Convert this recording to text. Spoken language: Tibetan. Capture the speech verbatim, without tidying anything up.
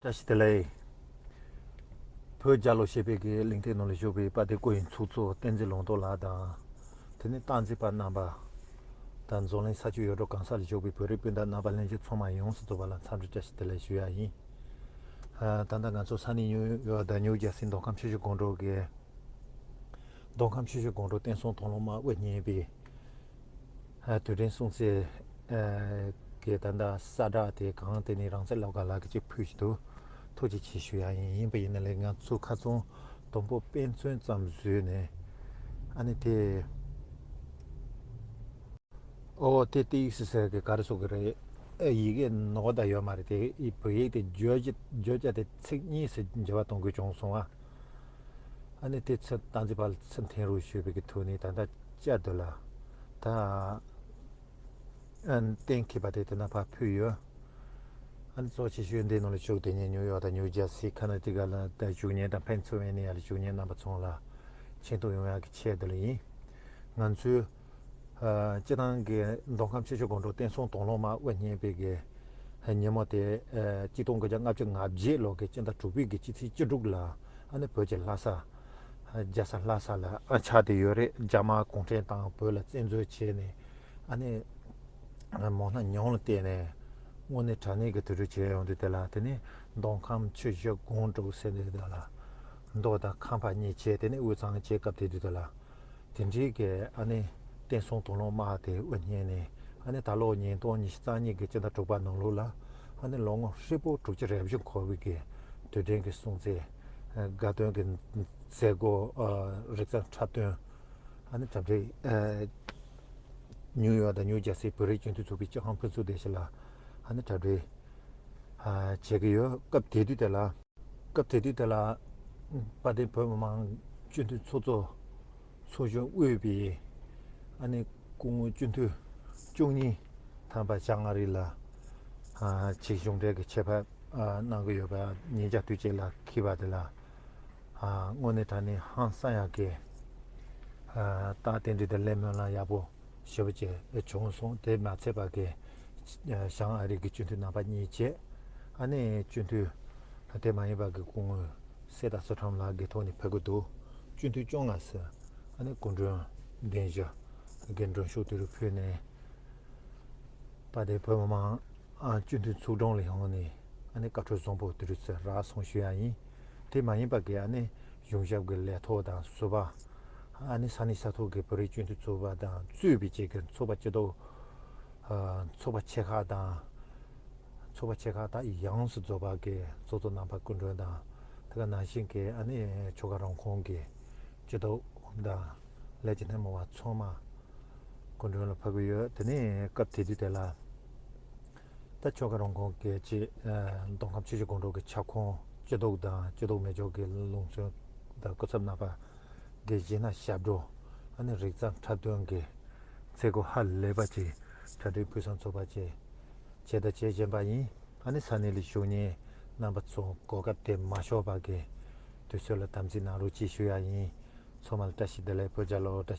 བཀྲ་ཤིས་བདེ་ལེགས། བོད་རྒྱལ་ལོ་ཞེས་པའི་གི་གླིང་སྟེང་ནང་ལ་བཞུགས་པའི་དཔལ་ལྡན་སྐུ་ཡི་ཚོགས་གཙོ་བསྟན་འཛིན་ལུང་རྟོགས་ལགས་དང་། དེ་ནས་སྟངས་འཛིན་པ་རྣམ་པ་དང་འཛམ་གླིང་ས་ཕྱོགས་ཡུལ་གྲུ་གང་ས་ལ་བཞུགས་པའི་བོད་རིགས་སྤུན་ཟླ་རྣམ་པ་ལྷན་རྒྱས་ཚང་མ་ཡོངས་སུ་རྫོགས་པ་ལ་འཚམས་འདྲི་བཀྲ་ཤིས་བདེ་ལེགས་ཞུ་ཡ་ཡིན། ཨ། ད་ལྟ་ང་ཚོ་ས་གནས་ནིའུ་ཡོག་དང་ནིའུ་ཇར་སི་མདོ་ཁམས་ཆུ་བཞི་སྒང་དྲུག་གི། མདོ་ཁམས་ཆུ་བཞི་སྒང་དྲུག་བསྟན་སྲུང་དང་བླངས་དམག་དབུ་བརྙེས་པའི་ཨ། དུས་དྲན་སྲུང་བརྩི་ཨ། གི་ད་ལྟ་གསལ་བསྒྲགས་དེ་གང་དེ་ནི་རང་བཙན་སློབ་གར་ལགས་ཀྱིས་ཅིག་ཕུལ་བཞིན་འདུག། ཐུགས་རྗེ་ཆེ་ཞུ་ཡ་ཡིན། ཡིན་པ་ཡིན་ན་ལས་ང་ཚོ་ཁ་སང་དུམ་བུ་དཔེ་མཚོན་ཙམ་བཟོས་ནས་ཨ་ནི་དེ། ཨོ་དེ་ཏི་ཡིག་སི་ཟེར་གི་ག་རེ་ཟེར་གི་རེད། ཨེ། ཡི་གེ་ནོར་ད་ཡོད་མ་རེད། དེ་ཡི་བོད་ཡིག་དེ་བརྗོད་བྱ་བརྗོད་བྱ་དེ་ཚིག་གཉིས་སུ་འགྱུར་བ་གཏོང་དགོས་བྱུང་སོང་བ། ཨ་ནི་དེ་ཚེ་སྟངས་འཛིན་པ་ཚེ་བརྟན་རུ་ཞུས་པའི་གི་ཐོག་ནས་ད་ལྟ་བཅར་འདུག་ལ། ད་ཨ་གཏན་འཁེལ་བ་དེ་དེ་ན་ཕར་ཕུལ་ཡོད། ཨ་ནི་གཙོ་ཆེ་ཤོས་འདི་ནང་ལ་ཞུགས་དེ་ཉིད་ནིའུ་ཡོག་དང་ནིའུ་ཇར་སི་ཁ་ན་ཊི་ཀ་ལ་ད་བཞུགས་མཁན་དང་ཕེན་སིལ་ཝེ་ནི་ཡ་ལ་བཞུགས་མཁན་རྣམ་པ་ཚང་ལ་མཆན་ཐུག་ཡོང་ཡག་གི་ཆེད་དུ་ལ་ཡིན། ང་ཚོའི་ཨ། སྤྱི་བཏང་གི་མདོ་ཁམས་ཆུ་བཞི་སྒང་དྲུག་བསྟན་སྲུང་དང་བླངས་དམག་དབུ་བརྙེས་པའི་གི་ཉིན་མོ་དེ་ཨ། གཅིག་སྟོང་དགུ་བརྒྱ་ལྔ་བཅུ་ང་བརྒྱད་ལོ་གི་སྤྱི་ཟླ་དྲུག་པའི་གི་སྤྱི་ཚེས་བཅུ་དྲུག་ལ་ཨ་ནི་བོད་ཀྱི་ལྷ་ས་ཨ། རྒྱལ་ས་ལྷ་ས་ལ་ཨ། ཆགས་བསྡད་ཡོད་རེད། རྒྱ་དམར་གུང་ཁྲན་ཏང་བོད་ལ་བཙན་འཛུལ་བྱས་ནས་ཨ་ནི་མོ་ན་ཉུང་ལ་བལྟས་ནས་དངོས་གནས་དྲང་གནས་ཀྱི་དུས་འགྲོ་བྱས་ཡོང་དུས་དེ་ལ། དེ་ནི་མདོ་ཁམས་ཆུ་བཞི་སྒང་དྲུག་ཟེར་དུས་དེ་ལ་མདོ་དང་ཁམས་ཕར་གཉིས་བྱས། དེ་ནི་དབུས་གཙང་བྱས། སྐབས་དེ་དུས་དེ་ལ། དེ་འདྲའི་གི་ཨ་ནི་བསྟན་སྲུང་དང་བླངས་དམག་དེ་དབུ་བརྙེས་ནས་ཨ་ནི་ད་ལོ་ཉིས་སྟོང་ཉི་ཤུ་རྩ་གཉིས་ཀྱི་སྤྱི་ཟླ་དྲུག་པ་ནང་ལོགས་ལ་ཨ་ནི་ལོ་ངོ་ཧྲིལ་པོ་དྲུག་ཅུ་རེ་བཞི་འཁོར་བའི་གི་དུས་དྲན་གྱི་སྲུང་བརྩི་དགའ་སྟོན་གྱི་མཛད་སྒོ་ཨ། རིགས་གཙང་འཁྲབ་སྟོན་ཨ་ནི་གྲ་སྒྲིག་ཨ། ནིའུ་ཡོག་དང་ནིའུ་ཇར་སི་བོད་རིགས་སྤྱི་མཐུན་ཚོགས་པའི་སྤྱི་ཁང་ཕུན་ཚོགས་སྡེ་བཞི་ལ་ཨ་ནི་གྲ་སྒྲིག་ཨ། བྱེད་ཀྱི་ཡོད། སྐབས་དེ་དུས་དེ་ལ། སྐབས་དེ་དུས་དེ་ལ་དཔལ་ལྡན་བོད་མི་མང་སྤྱི་འཐུས་ཚོགས་གཙོ་ཚོགས་གཞོན་དབུས་པའི་ཨ་ནི་སྐུ་ངོ་སྤྱི་འཐུས་བཅུ་གཉིས་ཐམ་པ་བྱང་ཨ་རི་ལ་ཨ་ཅིག་གཞུང་འབྲེལ་གྱི་ཆེད་ཕེབས་ཨ་གནང་གི་ཡོད་པ་ཉིན་ཞག་དུས་གཅིག་ལ་འཁེལ་བ་དེ་ལ་ཨ་དངོས་གནས་དྲང་གནས་ཧང་སང་ཡག་གི་ཨ་ད་དེ་འདྲའི་དེ་གླེང་མོལ་ལ་ཡག་པོ་ཞེ་པོ་ཅིག་བྱུང་སོང་། དེ་མ་ཚད་པ་གི་བྱང་ཨ་རི་གི་སྤྱི་འཐུས་རྣམ་པ་གཉིས་བྱས། ཨ་ནི་སྤྱི་འཐུས་དེ་མ་ཡིན་པ་གི་སྐུ་ངོ་གསེར་རྟ་བསོད་ཁྲམ་ལགས་ཀྱི་ཐོག་ནས་ཕེབས་ཀྱི་འདུག། སྤྱི་འཐུས་བཅོ་ལྔ་ཟེར་ཨ་ནི་སྐུ་མགྲོན་གདན་ཞུ་གི་མགྲོན་ཤོག་དེ་རུ་ཕུལ་ནས། དཔལ་ལྡན་བོད་མི་མང་ཨ་སྤྱི་འཐུས་ཚོགས་དྲུང་ལ་ཡོང་ནས་ཨ་ནི་བཀའ་འཁྲོལ་བཟང་པོ་དེ་རུ་ཚུར་རག་སོང་ཞུ་ཡ་ཡིན། དེ་མ་ཡིན་པ་གི་ཨ་ནི་གཞུང་ཞབས་ཀྱི་ལས་ཐོག་དང་ཟུར་པ་ཨ་ནི་ས་གནས་ས་ཐོག་གི་བོད་རིགས་སྤྱི་འཐུས་ཚོགས་པ་དང་གཙོས་པའི་བཅས་ཀྱི་ཚོགས་པ་སྐྱིད་སྡུག་ཨ་ཚོགས་པ་ཆེ་ཁག་དང་། ཚོགས་པ་ཆེ་ཁག་དང་ཡོངས་སུ་རྫོགས་པ་གི་ཚོགས་གཙོ་རྣམ་པ་སྐུ་མགྲོན་དང་། དེ་ག་ནང་བཞིན་གྱི་ཨ་ནི་ཆོལ་ཁ་རང་ཁོངས་ཀྱི་སྐྱིད་སྡུག་དང་ལས་ཀྱི་སྣེ་མོ་བ་ཚང་མ་སྐུ་མགྲོན་ལ་ཕེབས་ཀྱི་ཡོད། དེ་ནས་སྐབས་དེ་དུས་དེ་ལ་ད་ཆོལ་ཁ་རང་ཁོངས་ཀྱི་ཅིག་ཨ་མདོ་ཁམས་ཆུ་བཞི་སྒང་དྲུག་གི་ཁྱབ་ཁོངས་སྐྱིད་སྡུག་དང་སྐྱིད་སྡུག་མེད་ཕྱོགས་ཀྱི་ལུང་ཚན་དང་སྐུ་ཚབ་རྣམ་པ་གི་གཞས་སྣ་ཞབས་བྲོ་ཨ་ནི་རིགས་གཙང་འཁྲབ་སྟོན་གྱི་མཛད་སྒོ་ཧ་ལས་པ་ཅིག་གྲ་སྒྲིག་ཕུན་སུམ་ཚོགས་པ་ཅིག་བྱས་དང་བྱེད་བཞིན་པ་ཡིན། ཨ་ནི་ས་གནས་ལ་བཞུགས་མཁན་རྣམ་པ་ཚོ་གོ་སྐབས་དེ་མ་ཤོར་བ་གི་དུས་ཚོད་ལ་དམ་འཛིན་གནང་རོགས་ཅེས་ཞུ་ཡ་ཡིན། ཚང་མ་ལ་བཀྲ་ཤིས་བདེ་ལེགས། བོད་རྒྱལ་ལོ། བཀྲ་ཤིས།